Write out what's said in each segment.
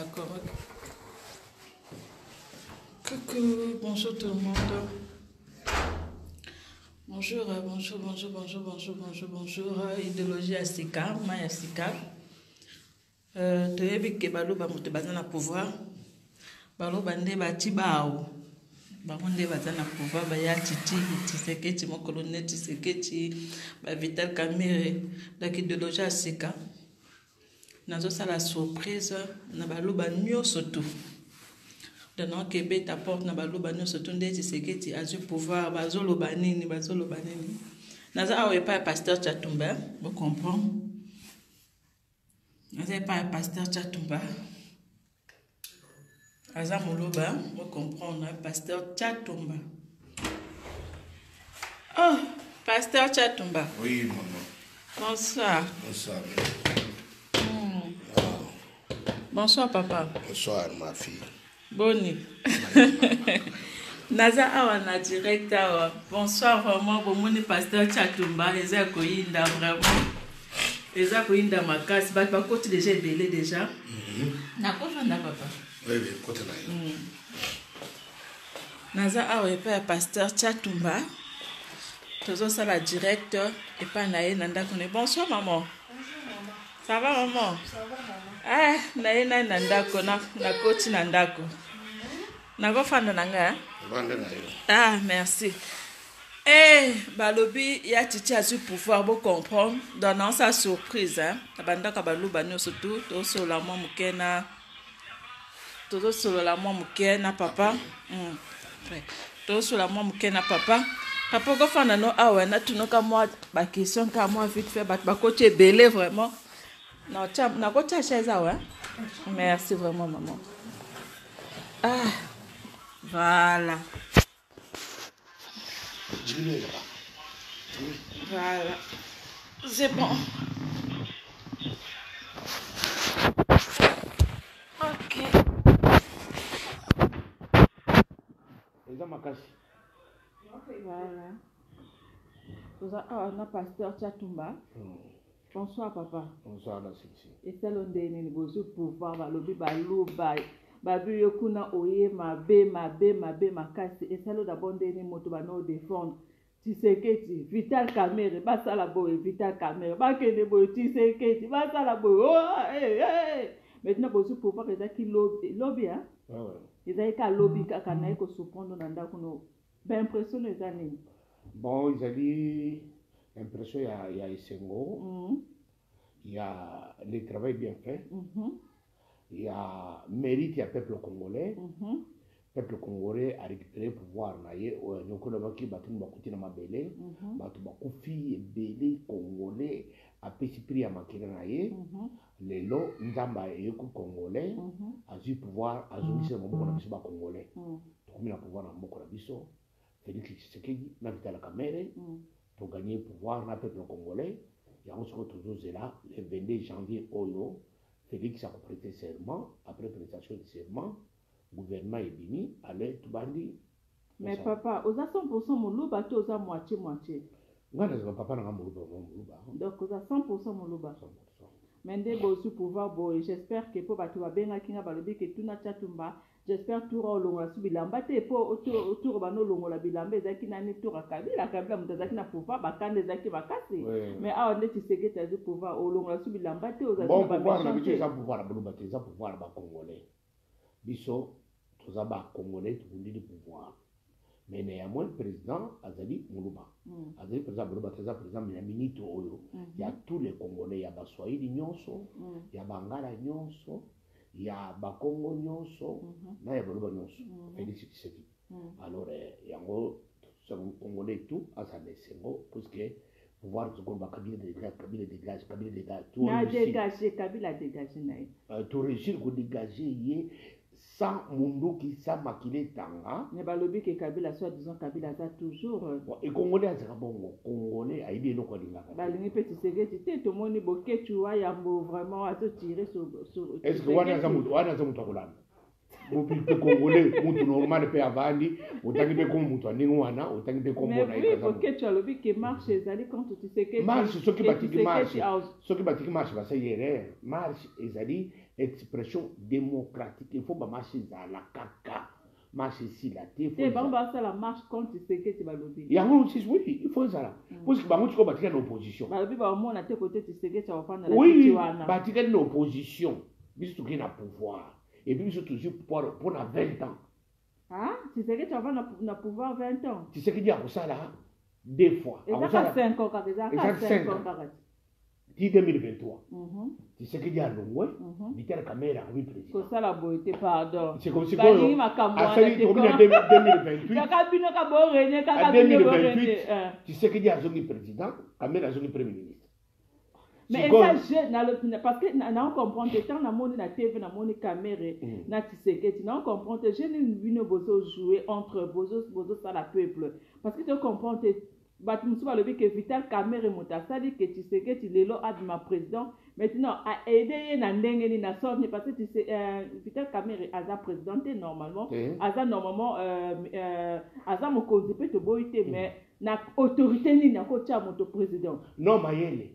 D'accord, ok. Coucou, bonjour tout le monde. Bonjour, bonjour, bonjour, bonjour, bonjour, bonjour, bonjour. Idéologie ya sika, mai ya sika. Euh, toyebi ke baluba moto baza na pouvoir. Baluba nde bati bao. Bango nde baza na pouvoir baya titi Tshisekedi mokolo nde Tshisekedi ba Vital Kamerhe. Donc idéologie ya sika. Nazosala surprise na baluba nyonso tout. Donc naoke beta porte na baluba nyonso tout nde Tshisekedi azwi pouvoir bazoloba nini bazoloba nini. Naza awa epai ya pasteur Tshatumba, bo comprendre. Naza epai ya pasteur Tshatumba. Aza moluba, bo comprendre pasteur Tshatumba. Oh, pasteur Tshatumba. Oui, maman. Bonsoir. Bonsoir. Ah. Bonsoir, papa. Bonsoir, ma fille. Boni. Naza awa na direct awa. Bonsoir vraiment, bomoni pasteur Tshatumba eza koyinda vraiment. Eza koyinda makasi, bato bakoti déjà ebele déjà. Nakofanda papa. Oui, oui, kota na yo. Naza awa epai ya pasteur Tshatumba. Tozosala direct epai na ye na ndako na ye. Bonsoir maman. Ça va maman? Ça va maman. Ah, na ye nani na ndako na nakoti na ndako. Nakofanda na ngai. Vanda na yo. Ah, merci. Eh, balobi ya Titi azwi pouvoir bo comprendre. Donc na sa surprise hein. Na bandako baluba nyonso tout tosolola mwa moke na tozosolola mwa moke na papa. Après, tosolola mwa moke na papa. Papa okofanda no awa natunoka mwa ba question ka mwa vite fait bato bakoti ebele vraiment. Nakotia chaise awa. Merci vraiment maman. Ah, voilà. Voilà. C'est bon. Ok. Eza makasi. Voilà. Toza awa na pasteur Tshatumba. Bonsoir papa. Bonsoir la sexy. Esalo nde nini bozwi pouvoir balobi baluba babi yo kuna oye mabe mabe mabe makasi esalo d'abord nde nini moto bano défendre Tshisekedi Vital Kamerhe basala boye Vital Kamerhe bakende boye Tshisekedi basala boye oh, hey, hey. Maintenant bozwi pouvoir ezalaki lobi lobi hein? Ouais, ouais. Ezalaki kaka lobi kaka naye kosurprendre na ndako no ba impression no eza nini? Bon, ezali impression ya esengo, ya le travail bien fait, ya mérite ya peuple congolais. Peuple congolais a récupéré pouvoir na ye oyo anyokolamaki bato bakuti na mabele, bato bakufi ebele, congolais apesi prix ya makila na ye. Lelo Nzambe ayeku congolais azwi pouvoir azongisi na maboko na biso ba congolais. Tokomi na pouvoir na maboko na biso. Félix Tshisekedi na Vital Kamerhe to gagner pouvoir na peuple congolais. Yango sikoyo tozozela le 22 janvier oyo Félix a prêté serment. Après prestation de serment, gouvernement ebimi, allez tubandi. Mais papa, oza 100% moluba to oza moitié moitié? Nga nazala papa na nga moluba, mama moluba. Donc oza 100% moluba. 100%. Mais nde bozwi pouvoir boye, j'espère que po bato babengaki nga balobi ke tuna Tshatumba, j'espère tour olongola su bilamba te po tour bano olongola bilamba ezalaki nani tour ya Kabila, Kabila moto azalaki na pouvoir, bakanda ezalaki makasi. Mais awa nde Tshisekedi azwi pouvoir, olongola su bilamba te, ozali Bon, na ba pouvoir na méchant biso te. eza pouvoir ya baluba te, eza pouvoir ya ba congolais. Biso toza ba congolais tobundeli pouvoir. Mais néanmoins président azali moluba. Azali président moluba te, aza président ya minute oyo ya tous les congolais, ya baswahili nyonso, ya bangala nyonso, ya bakongo nyonso, na ya baluba nyonso. Félix Tshisekedi. Alors yango congolais tout azala esengo puisque pouvoir tokoloba Kabila dégage, Kabila dégage, Kabila dégage. Tout Na réussir. dégage, Kabila dégage na ye. Tout réussir ko dégager ye sans munduki, sans makile tanga. Mais balobi ke Kabila soit disant Kabila aza toujours, Bon, et congolais azaka bongo, congolais ayebi eloko alingaka te. Balingi pe Tshisekedi te, tomoni Boketshu wa yambo vraiment azo tirer sur Est-ce que wana aza Tshisekedi. mutu, wana aza mutu akolanda? Mobi pe congolais, mutu normal pe avandi, otangi pe kombo mutu aningi wana, otangi pe kombo Mais na ye oui, kaza mutu. Boketshu alobi ke marche ezali contre Tshisekedi. Marche, soki Ke batiki Tshisekedi marche, aos- soki batiki marche basali erreur. Marche ezali Expression démocratique, il faut bamarche ezala kaka, marche esila te. Te, bango basala marche contre Tshisekedi, balobi. Yango mosusu, oui, il faut ezala, puisque bango sikoyo batikali na opposition. Balobi baomona te kote Tshisekedi akofanda na oui kiti wana. Batikali na opposition, biso tokei na pouvoir, et puis biso tozwi pouvoir mpona 20 ans. Ah, Tshisekedi akofanda na pouvoir 20 ans? Tshisekedi akosala deux fois. Ezaka 5 ans kaka, ezaka Ezaka 5 5 ans ans. kaka. Ti 2023, Tshisekedi alongwe, Vital Kamerhe akomi président. Kosala boye te, pardon. C'est comme Balingi sikoyo makambo wana asali te. tokomi na 2028. Kaka bino ka borene kaka À bino borene. 2028, Tshisekedi azongi président, Kamerhe azongi premier ministre. Mais eza jeu parce que na comprendre te. Ntango namoni na TV, namoni Kamerhe na Tshisekedi, na comprendre te jeu nini bino bozojouer entre bozosala peuple, parce que tocomprendre te. Bato mosusu balobi ke Vital Kamerhe moto asali ke Tshisekedi lelo abima président. Maintenant aide ye na ndenge nini, na sorte nini? Parce que Vital Kamerhe aza président te normalement. Aza normalement aza mokonzi mpe, toboyi te, mais na autorité nini akotia moto président? Non, mayele.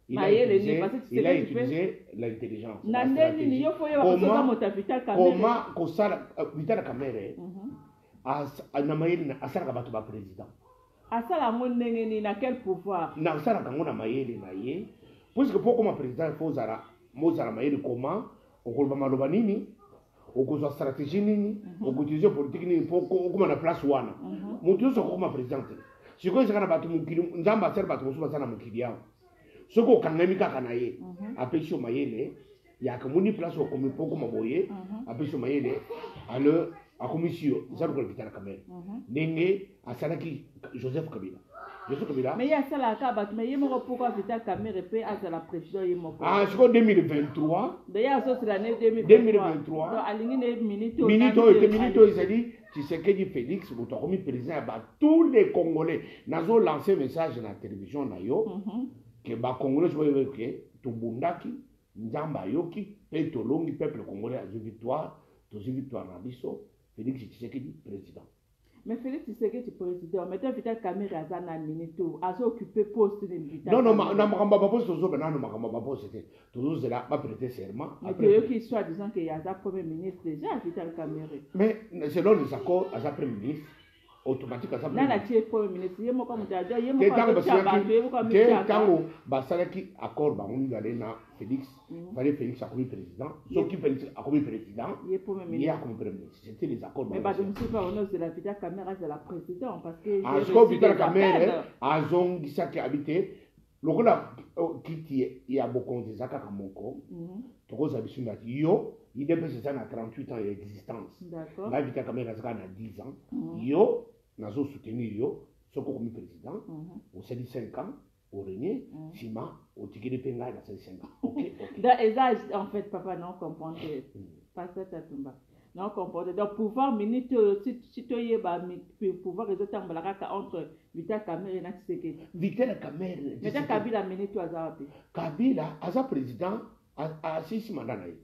Il a Mayele utilisé, nini? Parce que il a Tshisekedi utilisé l'intelligence. Na La nde nini? stratégie. Yo fo oyeba kosoza moto ya Vital Kamerhe. Comment kosala Vital Kamerhe na mayele asalaka bato ba président. Asala yango ndenge nini, na quel pouvoir? Na asalaka yango na mayele na ye, puisque mpo okoma président, il faut ozala mozala mayele. Comment okoloba maloba nini, okozwa stratégie nini, okoutiliser politique nini mpo okoma na place wana. Moto nyonso akokoma président te. Sikoyo ezaka na bato mokili, Nzambe asali bato mosusu baza na mokili awa. Soki okangami kaka na ye, apesi yo mayele yaka moni place okomi mpo okoma boye. Apesi yo mayele, alors akomisi yo. Eza lokola Vital Kamerhe, ndenge asalaki Joseph Kabila, Joseph Kabila. Mais ye asalaka kaka bato, mais ye moko, pourquoi Vital Kamerhe mpe azala président ye moko? Ah, sikoyo 2023. De ye azosela ne 2023. 2023. Donc alingi ne minute oyo. Minute oyo te, minute oyo ezali Tshisekedi Félix, moto akomi président ya ba tous les Congolais. Nazolancer message na télévision na yo ke Bacongolais soki bayebi ke tobundaki, Nzambe ayoki mpe tolongi. Peuple congolais azwi victoire, tozwi victoire na biso, Félix Tshisekedi président. Mais Félix Tshisekedi président, maintenant Vital Kamerhe aza na minute oyo azo occuper poste nini, Vital Non, non, Kamerhe? Na makambo ya baposte, tozoba nano makambo ya baposte te, tozozela baprêter serment. Mais Après toyoki soit disant ke aza premier ministre déjà, Vital Kamerhe. Mais selon les accords, aza premier ministre automatique, aza premier Nani ministre. atie premier ministre? Ye moko moto aja ye Te, moko ntango azotia bato, ye moko basalaki te, amitiaka. Ntango basalaki accord bango mibale na Félix, fallait Félix akomi président. Soki Félix akomi président, ye premier ye ministre. Akomi premier ministre, c'était les accords Mais bango bato basalaki. mosusu mpe banozela Vital Kamerhe azala président parce que Ah, j'ai sikoyo reçu Vital des Kamerhe appels. azongisaki abi te lokola oh, kiti ya bokonzi eza kaka moko. Tokozala biso nati yo, UDPS eza na 38 ans ya existence. Ngai Vital Kamerhe aza kaka na 10 ans. Yo nazosoutenir yo, soki okomi président, osali 5 ans, orégner, nsima otikeli mpe ngai nasali 5 ans. Ok. Donc eza en fait, papa, non comprendre te. Pasteur Tatumba, non comprendre. Donc pouvoir minute oyo, si toyeba pouvoir ezotambola kaka entre Vital Kamerhe na Tshisekedi. Vital Kamerhe. Vital Kabila minute oyo aza wapi? Kabila aza président, asilisi mandat na ye.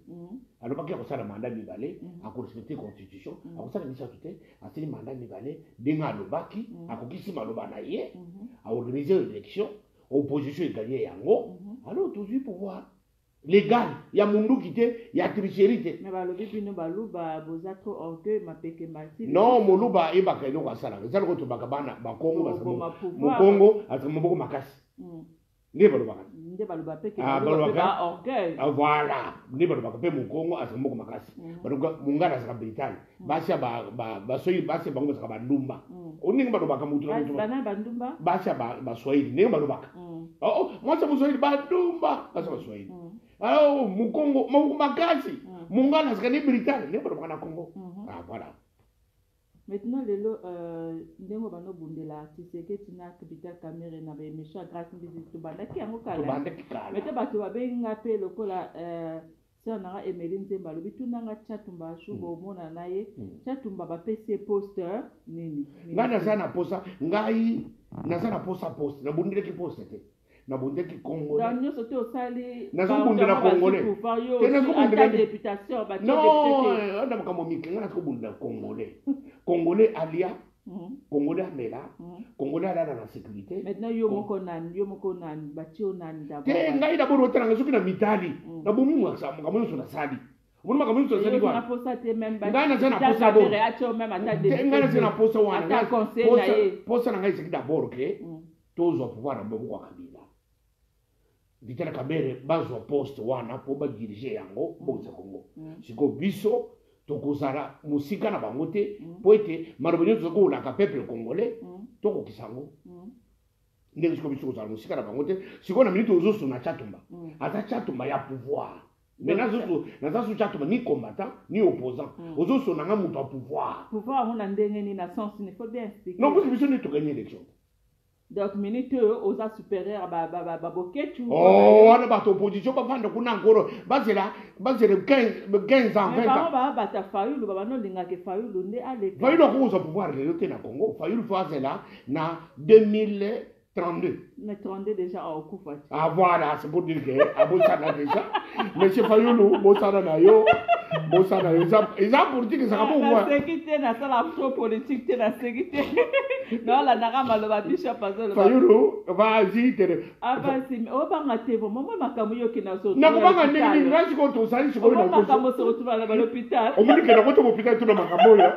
Alobaki akosala mandat mibale, akorespecter constitution, akosala misato te. Asili mandat mibale ndenge alobaki, akokisi maloba na ye, aorganiser élection, opposition egagner yango. Alors tozwi pouvoir légal ya munduki te, ya tricherie te. Mais balobi bino Baluba boza trop orgueil, mapeke mati. Non, Moluba ayebaka eloko asalaka. Eza loko tobaka bana Bakongo. Boboma pouvoir. Mokongo azalaka maboko makasi, nde balobaka. Nde baloba mpe ke Ah, Baluba mpe balobaka. ba orgueil. Ah, voilà, nde balobaka mpe mokongo azalaka maboko makasi. Balobaka mongala azalaka brutal, basi ya Baswahili, basi ya bango bazalaka bandumba. O ndenge balobaka mutu na mutu. Bana bandumba. Basi ya Baswahili, ndenge balobaka. Oh, oh, mwasi ya Moswahili bandumba, basi ya Baswahili. Alors mokongo maboko makasi, mongala azalaka nde brutal, ndenge balobaka na Congo. Ah, voilà. Maintenant lelo ndenge banobundela Tshisekedi na Vital Kamerhe na baémission ya Grâce Mbizi, tobandaki yango kala. Tobandaki kala. Mete bato babengi nga mpe lokola sœur nanga Emeli Nzembe alobi tunanga Tshatumba jour bomona na ye. Tshatumba bapesi ye poste nini? Ngai naza na posa, ngai naza na posa poste, nabundelaki poste te, nabundelaki Congolais. Donc nyonso te osali Nazobundela Congolais. pouvoir yo Te, ozwi nazobundela ata députation batie non député te. Anda makambo mike, ngai naza kobundela Congolais, Congolais alia. Congolais amela, Congolais alala na sécurité. Maintenant yo moko nani, yo moko nani, batie yo nani d'abord? Te, ngai d'abord otalanga soki na mitali, nabomi makambo nyonso nasali. Omoni makambo nyonso nasali wana. Ngai naza na posa bo. Ngai naza na posa wana. Posa na ngai ezalaki d'abord ke tozwa pouvoir na maboko ya Kabila. Vital Kamerhe bazwa poste wana po ba diriger yango bongisa Congo. Sikoyo biso tokozala mosika na bango te po ete maloba nyonso toza kolaka peuple congolais tokokisa yango. Ndenge sikoyo biso kozala mosika na bango te. Sikoyo na minute ozosona Tshatumba. Aza Tshatumba ya pouvoir. Mais naza su Tshatumba ni combattant ni opposant. Ozosona nga moto ya pouvoir. Pouvoir yango na ndenge nini, na sens nini? Faut bien expliquer. Non, parce que biso nde togagner élection. Donc minute oyo oza supérieur ba ba ba Boketshu. Oh, wana bato opposition bafanda kuna nkoro bazela bazela 15 ans, 20 ans. Ba bata Fayulu, ba bano lingaka Fayulu nde aleka. Fayulu akokozwa pouvoir lelo te na Congo. Fayulu faut azela na 2032. Mais 32 déjà akokufa te. Ah voilà, c'est pour dire que abosana déjà. Monsieur Fayulu, bosana na yo. Bosana yo. Eza politique ezaka bongo. Naseki te, nasala trop politique te, naseki te. Naolandaka maloba bishop azoloba. Fayulu, vas-y te. Ah vas-y, obanga te vraiment, moi makambo yo okenda so. Nakobanga ndenge nini, ngai sikoyo tosali sikoyo na makambo se retrouve na l'hôpital. Omoni ke nakota hôpital tuna makambo oyo.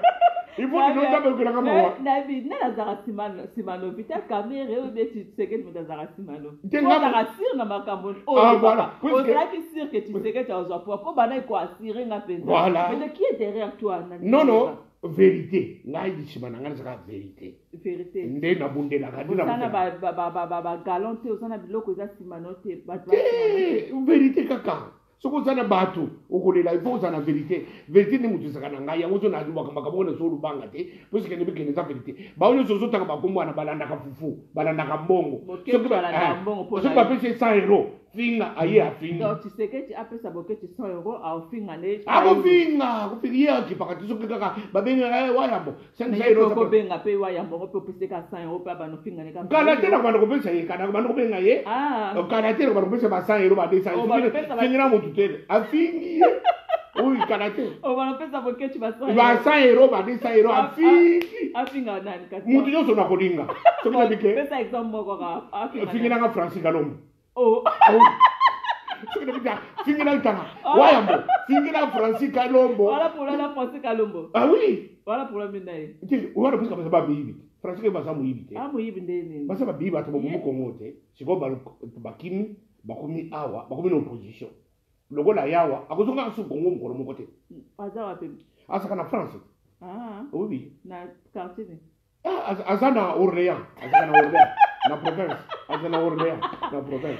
Il faut que nzambe okelaka mawa. Nabi, nani azalaka nsima na hôpital? Kamerhe ou bien Tshisekedi moto azalaka nsima no? Ozalaka sûr na makambo oyo? Ah, voilà. Ozalaki sûr que Tshisekedi azwa pouvoir mpo bandaki koassurer nga mpenza. Voilà. Mais qui est derrière toi? Non, non, vérité. Ngai nsima na ngai nazalaka vérité. Vérité. Nde nabundelaka. Oza na bagalon te, oza na biloko eza nsima no te. Te, vérité kaka. Soki oza na bato okolela, il faut ozala na vérité. Vérité nde moto ezalaka na ngai, yango ozo nalobaka makambo oyo nazolobanga te, puisque nde bikende eza vérité. Bango nyonso ozotanga bakombo wana balandaka fufu, balandaka mbongo. Soki bapesi ye 100 euro, finga aye afinga. Donc Tshisekedi apesa Boketshu 100 euro, aofinga nde. Akofinga, akofinga ye akipaka te soki kaka babengaka wayambo 500 euro. Kobenga mpe wayambo ngo mpe opeseka 100 euro mpe abana ofinga ne kaka. Kala te nakobanda kopesa ye, kala nakobanda kobenga ye. Kala te nakobanda kopesa ba 100 euro ba 200. Fingela motu te. Afingi ye. Oui, kala te. Obana Boketshu ba 100 ba 100 euro ba 200 euro afingi. Afinga nani kasi? Motu nyonso nakolinga. Soki nabike. Pesa exemple moko kaka. Afinga. Fingelanga Francis Kalombo. Oh. Soki nabika fingela ntanga wayambo fingela Francis Kalombo. Voilà pour la Francis Kalombo. Ah oui. Voilà pour la mina ye. Te wana parce que baza bayibi. Francis baza moyibi te. Ah moyibi nde nini? Baza bayibi bato babomi Congo te. Sikoyo bakimi bakomi awa bakomi na opposition. Lokola yawa akozonga su Congo mokolo moko te. Aza wapi? Azaka na France. Ah. Oui. Na quartier ni? Ah, aza na Orléans, aza na Orléans, na province, aza na Orléans, na province.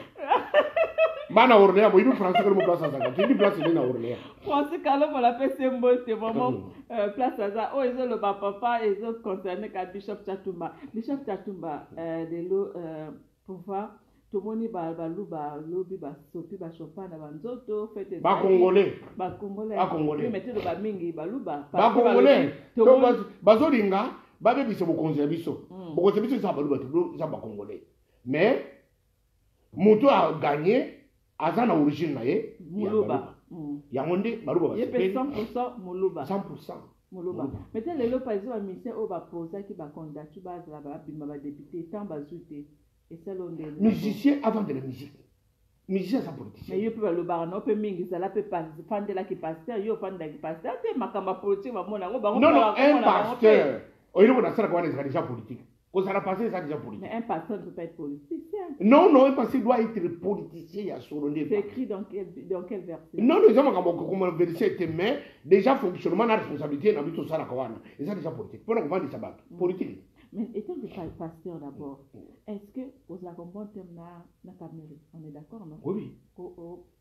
Bana Orléans, boyebi Francis Kalombo place azaka, toyebi place nde na Orléans. Francis Kalombo napesi ye mbote vraiment, place aza oyo ezoloba papa ezoconcerne ka Bishop Tshatumba. Bishop Tshatumba, lelo pouvoir tomoni baluba lobi basopi bachopa na banzoto fete Bacongolais. Bacongolais. Bacongolais. Mais toloba mingi baluba. Bacongolais bazolinga babebisa bokonzi ya biso. Bokonzi ya biso eza baluba te, eza bacongolais. Mais moto a gagné aza na origine na ye ya Moluba. Yango nde baluba Ye mpe basepeli. 100% moluba. 100% Moluba. Mais te lelo par exemple bamusicien oyo bapozaki bacandidature bazala babima badéputé tant bazwi te, esala oyo ndenge? Musicien avant de la musique, musicien aza politicien. Mais yo mpe balobaka na yo mpe mingi, ezala mpe fandelaki pasteur, yo ofandelaki pasteur te, makambo ya politique bamona yango bango. Non, non, un pasteur eloko nasalaka wana ezala déjà politique. Kozala pasteur eza déjà politique. Mais un pasteur ne peut pas être politicien. Non, non, un pasteur doit être politicien ya solo nde. C'est écrit dans quel verset? Non, non, eza makambo kokoma verset te, mais déjà fonctionnement na responsabilité na biso tosalaka wana eza déjà politique mpona kovandisa bato politique. Mais étant que pasteur d'abord, est-ce que ozalaka en bon terme na Kamerhe? On est d'accord, non? Oui.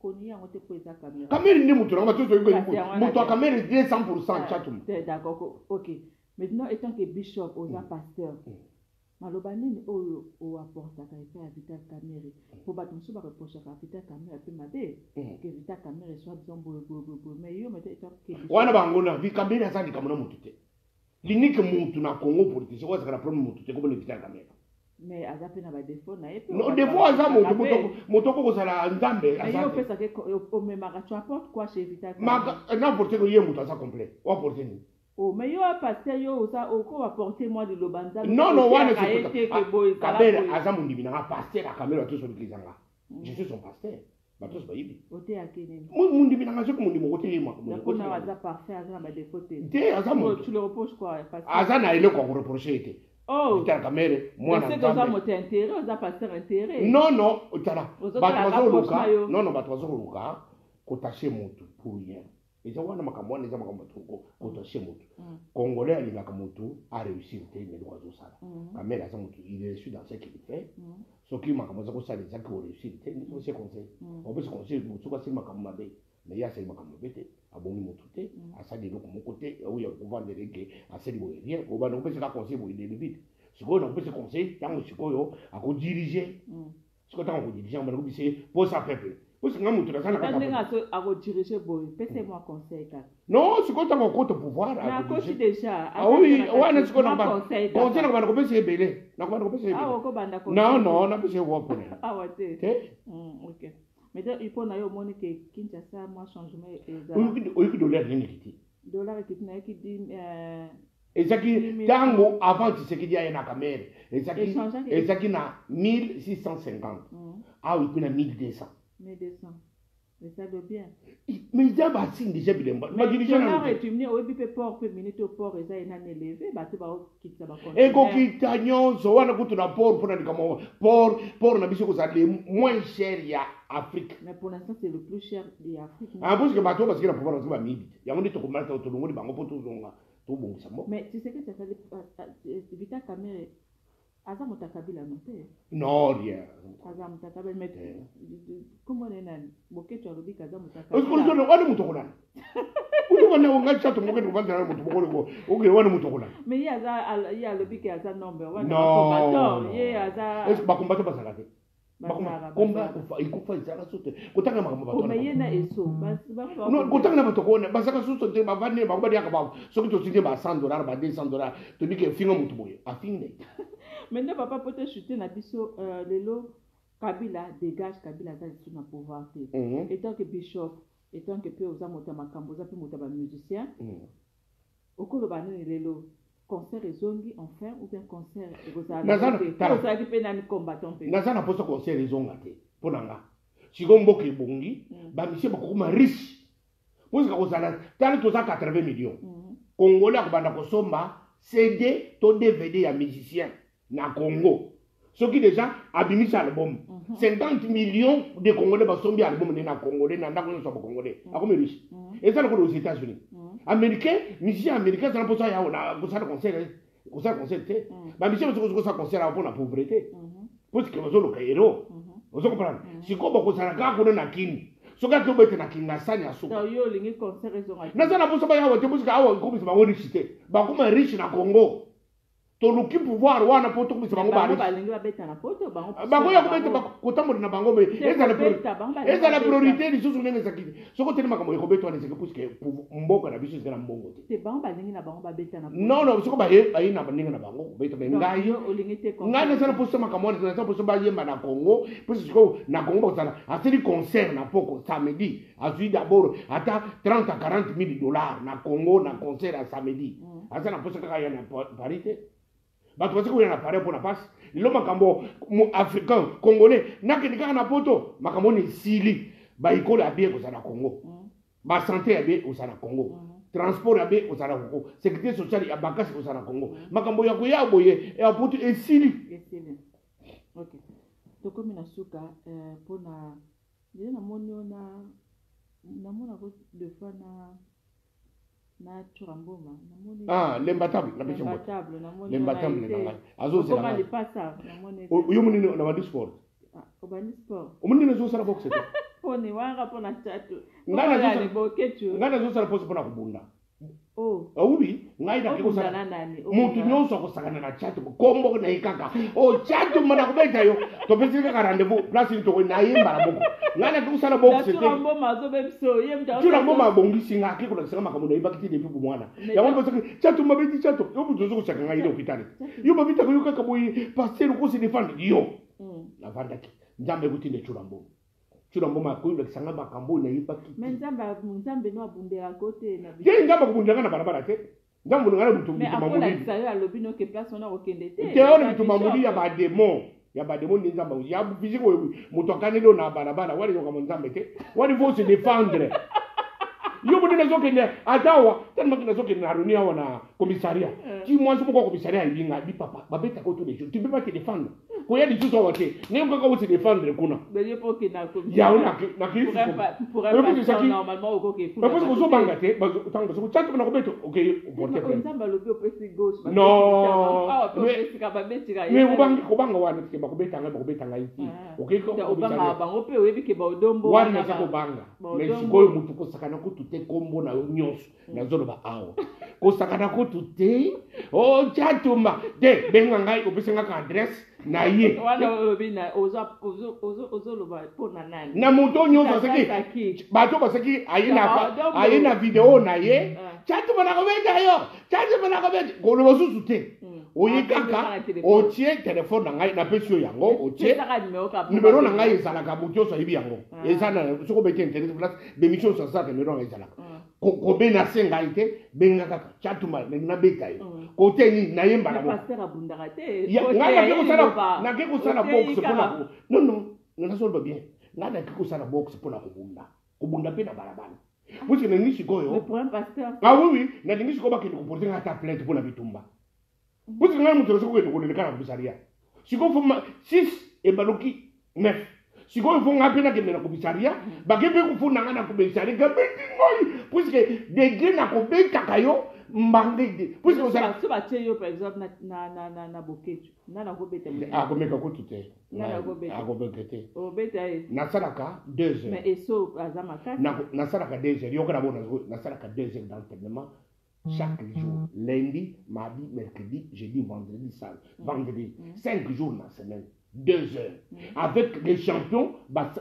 Koni yango te po eza Kamerhe. Kamerhe nde moto nanga bato, moto ya Kamerhe 200 Tshatumba. D'accord, ok. Maintenant, étant que bishop, oza pasteur, maloba nini oyo oapportaka epai ya Vital Kamerhe? Po bato mosusu bareprochaka Vital Kamerhe mpe mabe, ke Vital Kamerhe soit disant boye boye boye boye, mais yo maintenant étant que bishop? Wana bango na Kamerhe aza likambo na motu te. L'unique motu na Congo politicien oyo azalaka na problème motu te komona Vital Kamerhe. Mais aza mpe na badéfaut na ye mpe. Non, défaut aza motu, moto oko kozala Nzambe. Mais yo opesaka, omemaka, tu apportes quoi chez Vital? N'apporte ye moto aza complet, oapporte nini? Oh, mais yo pasteur, yo oza oko apporter moi liloba Nzambe. Non, non, wana Oteyaka ye te ke boye ezala Kabela boye. aza mondimi nanga, pasteur akamela bato nyonso l'église nga. Je suis son pasteur, bato nyonso bayebi. Oteyaki nini? Mondimi nanga, soki mondimi okoteyema. Donc na aza parfait, aza na ba défaut te? Te, aza Oh, moto. tu le reproches quoi, pasteur? Aza na eloko ya koreproche ye te. Oh. Vital Kamerhe mwana Est-ce que oza Nzambe. moto ya intérêt, oza pasteur intérêt? Non, non, otala Ozotala bato ka poche bazoluka na yo. Non, non, bato bazoluka kotache motu pour rien. Eza wana makambo wana, eza makambo bato kotache motu. Congolais alingaka motu aréussir te na eloko azosala. Kamerhe aza motu, il réussit dans ce qu'il fait. Soki makambo aza kosala ezaki koréussir te, ndenge opesi conseil, opesi conseil, soki asali makambo mabe, mais ye asali makambo mabe te, abongi motu te, asali eloko moko te oyo akovandela eke asali boye, rien. Obanda kopesa ka conseil boye delibite. Sikoyo nakopesa conseil ntango sikoyo akodirige. Sikoyo ntango akodirige, yango nakobisa ye posa peuple, posa nga motu naza na Ata kati ya ndenge peuple. Akodirige boye, pese mwa conseil kaka. Non, sikoyo ntango akota pouvoir, Mais akoti akodirige. déjà. Ah oui, wana sikoyo mwa nakobanda conseil conseil, kaka. Nakobanda kopesa ebele, nakobanda kopesa Awa ebele. okobanda Non, conseil. non, napesa ye wa mpona Awa te? Te. Ok, mais donc mpo na yo, omoni ke Kinshasa mwa changement ezala? Oyoki dollar nini ekiti? Dollar ekiti, nayeki di Ezaki 10 000. Ntango avant Tshisekedi aye na Kamerhe, ezaki Échangeaki. Ezaki na 1650. Awa ekomi na 1200. 1200, ezali bien. Mais eza basigne déjà, bilemba badirige Dollar nano te. Etumini, oyebi mpe port mpe minute oyo port eza enani élevé, bato baokitisa baconteneur. Ekokita nyonso wana kutu na port, mpona likambo port, port na biso ekozala le moins cher ya Afrique. Mais pour l'instant, c'est le plus cher de Afrique. En plus que bato oyo baziki na pouvoir baziki bamiyibi te, yango nde tokomata, tolongoli bango mpo tozonga tobongisa mboka. Mais Tshisekedi asali, Vital Kamerhe aza moto ya Kabila no te? Non, rien. Aza moto ya Kabila, mais Eh. kombo na ye nani, Boketo alobi ke aza moto ya Kabila. Wana moto akolanda wana, ngai chato moko kovandela moto moko oke wana moto akolanda. Mais ye aza ye alobi ke aza number one Non, combattant. non. Ye aza Bakombata bazalaka te. Bazalaka, Komba bazalaka. ekufa, ezalaka so te kotanga makambo bato Oh, mais ye wana. na eso Non, kotanga na bato kona bazalaka susu te, bavandi bango baliaka ba soki totindi ba 100 dollar, ba 200 dollar, tobiki efinga motu boye, afingi nde. Maintenant, papa, po tochute na biso, lelo Kabila dégage, Kabila aza lisusu na pouvoir te. Étant que bishop, étant que mpe oza moto ya makambo, oza mpe moto ya bamusicien, okoloba nini lelo? Concert ezongi enfin ou bien concert ekozala te? Tala. Ozalaki mpe nani, combattant mpe. Naza na mposa concert ezonga te. Mpo na nga, sikoyo mboka ebongi, bamusicien bakokoma riche mposika kozala. Tala, toza 80 millions. Congolais akobanda kosomba CD to DVD ya musicien na Congo. Soki déjà abimisi album, 50 millions de Congolais basombi album nde na Congolais, na ndako nyonso ya bacongolais, akomi riche. Eza lokola aux États-Unis. Américain, musicien américain azala mposa yawo na kosala concert, kosala concert te. Bamusicien bazo kosala concert awa mpona pauvreté, puisque bazoluka euro. Ozo comprendre? Sikoyo bakozala kaka kuna na Kini, soki ake obete na Kingasani ya suka. Donc yo olingi concert ezonga te? Naza na mposa bayawa te, puisque awa ekomisa bango riche te, bakoma riche na Congo. Toluki pouvoir wana mpo tokomisa bango Bango bariche. Balingi babeta na poto, bango. Bango ya kobeta, kotambola na bango, me Te, ezala kobeta, bango balingi ezala babeta. priorité lisusu ndenge ezalaki. Soki oteli makambo ekobeta wana, ezalaki puisque mboka na biso ezali na mbongo te. Te, bango balingi na bango babeta na poto. Non, non, soki baye na ndenge na bango kobeta, me Donc, ngai yo olingi te concert? Ngai nasala mposa makambo wana, nasala mposa bayemba na Congo, mposa sikoyo na Congo bakozala asali concert na poko samedi, azwi d'abord ata 30 à 40 mille dollars na Congo na concert ya samedi. Aza na mposa kaka ya na Paris te. Bato baza koya na Paris mpona pasi. Lelo makambo africain, congolais nakende kaka na poto, makambo wana esili. Baekole ya bien kozala na Congo, basanté ya bien kozala na Congo, transport ya bien kozala na Congo, sécurité sociale ya makasi kozala na Congo. Makambo ya koya boye ya poto esili. Esili, ok. Tokomi na suka. Mpona lelo, namoni yo na namonako deux fois na Tshoura Mboma, namoni. Ah, l'imbattable, napesi mbote. L'imbattable, namoni. L'imbattable na ngai azozela Okoma ngai. lipasa, namoni. Yo monini na bandi sport. Ah, obandi sport? Omoni nini ezosala boxe te. Mponi wanga mpona tatu. Ngai Boketu. Ngai nazosala mposa mpona kobunda. Oh. Aubi ngai nake Obunda kosala na nani? Motu nyonso akosakana na Chato, kombo na ye kaka o Chato mana kobeta yo. Topesi kaka rendez-vous place nini, tokoyi nayembala moko. Ngai nake kosala boxe te. Tshoura Mboma azobe biso ye moto. Tshoura Mboma abongisi nga, ake kolakisanga makambo nayebaki te depuis bomwana. Yango basaki Chato mabeti Chato, yo moto ozo kosaka ngai na hôpital, yo babetaka yo kaka boye, pasteur okosi défendre yo. Navandaki, Nzambe ekutinda Tshoura Mboma. Tshoura Mboma akoyolakisa nga makambo oyo nayebaki Me te. Nzambe, Nzambe no abundelaka te na Te, Nzambe akobundela nga na balabala te. Nzambe olingana butu bituma molili. Te wana bituma molili ya bademo ya bademo nde Nzambe ya physique oyo moto akaneli oyo na balabala wana ezokama Nzambe te, wana il faut se défendre. Yo moni nazokende ata awa tani nazokende na roni awa na commissariat eh. Ti mwasi moko ya commissariat ayebi ngai bi papa babetaka tous les jours, tu peux pas te défendre, koya lisusu awa te, ndenge kaka ose défendre kuna. Yango nakeiepose kozobanga te ntango bazoki tatu na kobeta okei oporte plainte. Non, mais obangi kobanga wana te, bakobeta ngai, bakobeta ngai te, okei wana naza kobanga. Mais sikoyo motu kosakana kutu te, kombo na yo nyonso nazoloba awa, kosakana kutu te, otyatumba te, benga ngai, opesi ngaka adresse na ye. Na moto nyonso asaki bato basaki aye na video na ye, tyatumba na kobeta yo, tyatumba na kobeta, koloba susu te. Oye kaka otie telefone na ngai, napesi yo yango, otie numero na ngai, ezalaka moto nyonso ayebi yango. Eza na soki obeti internet place bemission nyonso asalaka, numero na ngai ezalaka. Kobenase ngai te, benga kaka Tshatumba, nabeta yo kote nini, nayemba na ngai. Nake kosala boxe mpona, non non, nazoloba bien, ngai nake kosala boxe mpona kobunda, kobunda mpe na balabala, puisque nalingi sikoyo, ah oui oui, nalingi sikoyo bakende koporte ngai ata plainte mpona bitumba, puisque ngai moto nasoki kokende koleleka na commissariat. Sikoyo fo 6 ebaluki 9, sikoyo fo ngai mpe nakende na commissariat, bake mpe kofunda ngai na commissariat, gabeti ngoi, puisque degré nakobetaka yo mbanga ete puisque so batie yo par exemple na Boketu, nga nakobeta? Akomeka kutu te, akomeka te. Nasalaka 2 heures. Eso aza makasi. Nasalaka 2 heures, yoka na bona, nasalaka 2 heures d'entraînement chaque jour, lundi, mardi, mercredi, jeudi, vendredi, samedi, vendredi, 5 jours na semaine, 2 heures avec les champions,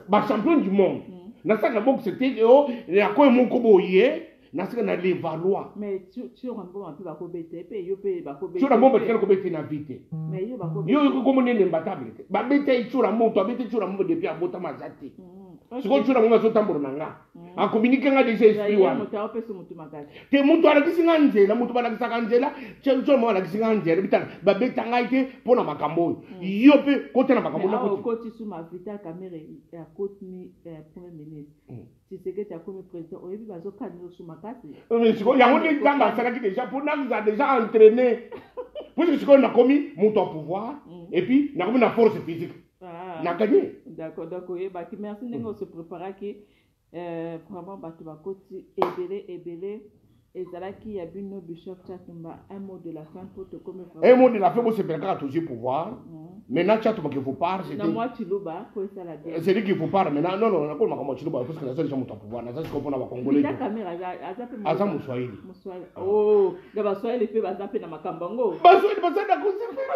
bachampion du monde. Nasalaka boxe te o yakoyo moko boye, nasika na Levallois. Tshoura Mboma tikala kobeta na vie te. Yo yoki komona elemba table te, babeta ye Tshoura moto abeta Tshoura Mboma depuis abotama aza te. Sikoyo Tshoura Mboma azotambola na nga, akominike nga déjà esprit wana te. Moto alakisi nga nzela, moto balakisaka nzela, Tshoura Mboma alakisi nga nzela, bitala babeta ngai te mpo na makambo oyo. Yo mpe kota na makambo. Okoti suma Vital Kamerhe akotimi premier ministre, Tshisekedi akomi président, oyebi bazokani nyonso makasi. Sikoyo yango nde Nzambe asalaki déjà mpo naza déjà entraîné, puisque sikoyo nakomi moto ya pouvoir et puis nakomi na force physique, na gagné. D'accord, donc oyebaki, merci ndenge ose préparaki. Vraiment bato bakoti ebele ebele. Ezalaki ya bino Bishop Tshatumba. Un mot de la fin mpo tokomi. Un mot de la fin, bosepela kaka, tozwi pouvoir. Maintenant Tshatumba qui vous parle. Na mwa Tshiluba po esala bien. C'est lui qui vous parle maintenant. Non non, nakolo makambo ya Tshiluba parce que naza déjà moto ya pouvoir, naza sikoyo mpona bakongolais. Aza mpe aza Moswahili. Moswahili. Oh, na Baswahili mpe baza mpe na makambo yango. Baswahili baza na kosepela.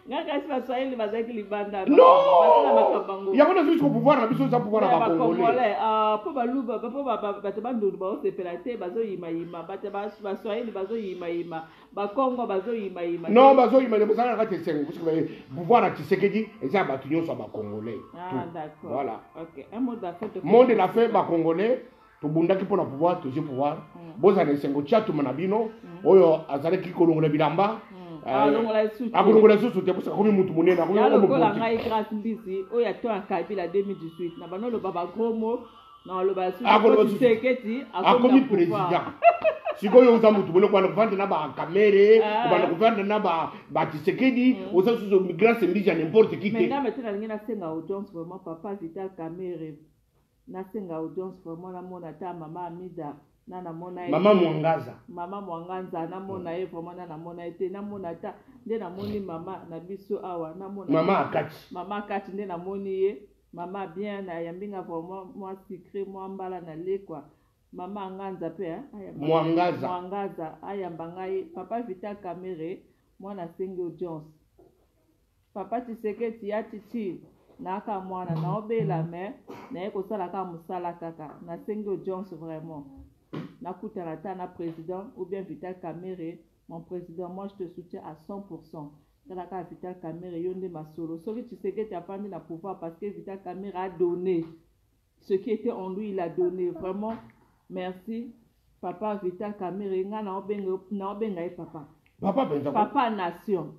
Nga kasi Baswahili bazalaki libanda. Non, yango nazwi siko pouvoir na biso, eza pouvoir ya Bakongolais. Mpo Baluba, mpo bato Bandundu baosepela te, bazoyimayima, bato Baswahili bazoyimayima, Bakongo bazoyimayima. Non, bazoyima, bazala na kati esengo parce que pouvoir ya Tshisekedi eza ya bato nyonso ya Bakongolais. Voilà. Mot de la fin, Bakongolais, tobundaki mpona pouvoir, tozwi pouvoir, bozala esengo. Tshatumba na bino oyo azalaki kolongola bilamba akolongola lisusu te, parce akomi mutu monene. Lokola ngai Grâce Mbisi oyo ato ya Kabila 2018 na bano oloba bagros mots, na oloba. Tshisekedi akomi président. Sikoyo oza mutu monene, kobanda kovanda na baKamerhe, kobanda kovanda na baTshisekedi, oza susu Grâce Mbisi ya n'importe qui te. Nga mete nalingi nasenga audience vraiment, papa Vital Kamerhe, nasenga audience vraiment, namona ata mama Amida na namona ye. Mama Mwangaza. Mama Mwanganza, namona ye vraiment, na namona ye te, namona ata nde namoni mama na biso awa, namona. Mama Akati. Mama Akati nde namoni ye, mama bien, nayambi nga vraiment mwa sucré, mwa mbala na lekwa. Mama Anganza mpe. Mwangaza. Mwangaza ayamba ngai. Papa Vital Kamerhe, mwana asengi audience. Papa Tshisekedi ya titi, naka mwana naobela, mais naye kosala kaka mosala kaka, nasengi audience vraiment, nakutana ata na président ou bien Vital Kamerhe. Mon président, moi je te soutiens à 100. Tala kaka Vital Kamerhe, yo nde masolo. Soki Tshisekedi afandi na pouvoir, parce que Vital Kamerhe a donné ce qui était en lui, il a donné vraiment. Merci. Papa Vital Kamerhe, nga naobenga ye papa. Papa mpenza. Papa nation.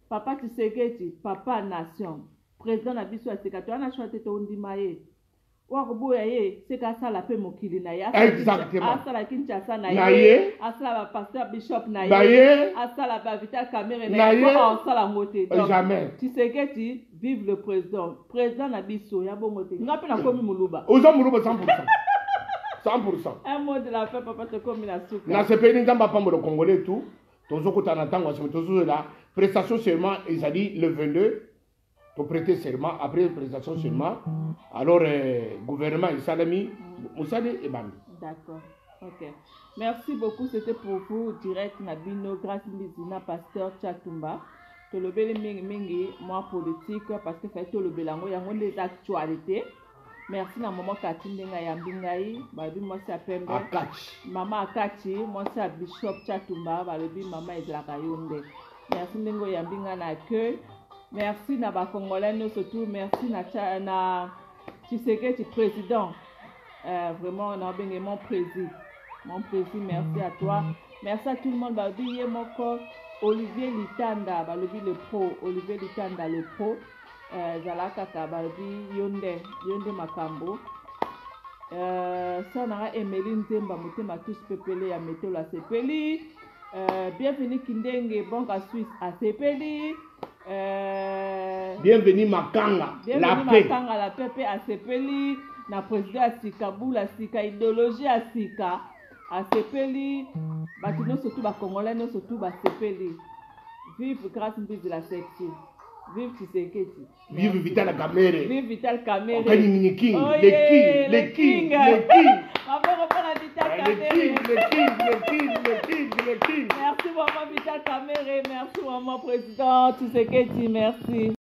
Papa Tshisekedi, papa nation. Président na biso ya sika, toza na choix te, tondima ye. Oyo akoboya ye seka asala mpe mokili na ye. Asala Kinshasa na ye, asala bapasteur bishop na ye, asala bavital Kamerhe na ye, asala yango te. Jamais. Tshisekedi, vive le président. Président na biso ya bongo te. Nga mpe nakomi moluba. Oza moluba 100%. 100%. Un mot de la fin, papa, tokomi na suka. Nasepeli, Nzambe apambola Congolais tout. Tozokutana ntango ya nsima, tozozela prestation serment, ezali le 22 toprêter serment. Après prestation serment, alors gouvernement esalemi, mosali ebandi. D'accord, ok, merci beaucoup. C'était pour vous direct na bino Grâce Mbizina, pasteur Chatumba. Tolobeli mingimingi mwa politique parce que fai tolobela yango, yango nde eza actualité. Merci na mama Kati ndenge ayambi ngai. Balobi mwasi ya pembe. Akachi. Mama Akati, mwasi ya bishop Chatumba. Balobi mama ezalaka yo nde. Merci ndenge oyambi ngai na accueil. Merci na bacongolais nyonso tout. Merci na Tshisekedi président, vraiment naobenge mon président, mon président, merci à toi, merci à tout le monde. Balobi ye moko Olivier Litanda, balobi le pro Olivier Litanda, le pro, ezala kaka balobi yo nde, yo nde makambo. Sa nanga Emeli Nzemba, motema tous pepele ya metolo asepeli. Bienvenu Kindenge, banque à Suisse asepeli. Bienvenu Makanga, la paix. Makanga la paix mpe asepeli na président ya sika, bula sika, idéologie ya sika, asepeli. Bato nyonso tu, bacongolais nyonso tu basepeli. Vive Grâce Mbizi la sexy, vive Tshisekedi. Vive Vital Kamerhe. Vive Vital Kamerhe. King, King, oh, le king, le king, le king. Maboko mpona Vital Kamerhe. Le king, le king, le king, le king, le king. Merci maman Vital Kamerhe, merci maman président Tshisekedi, merci.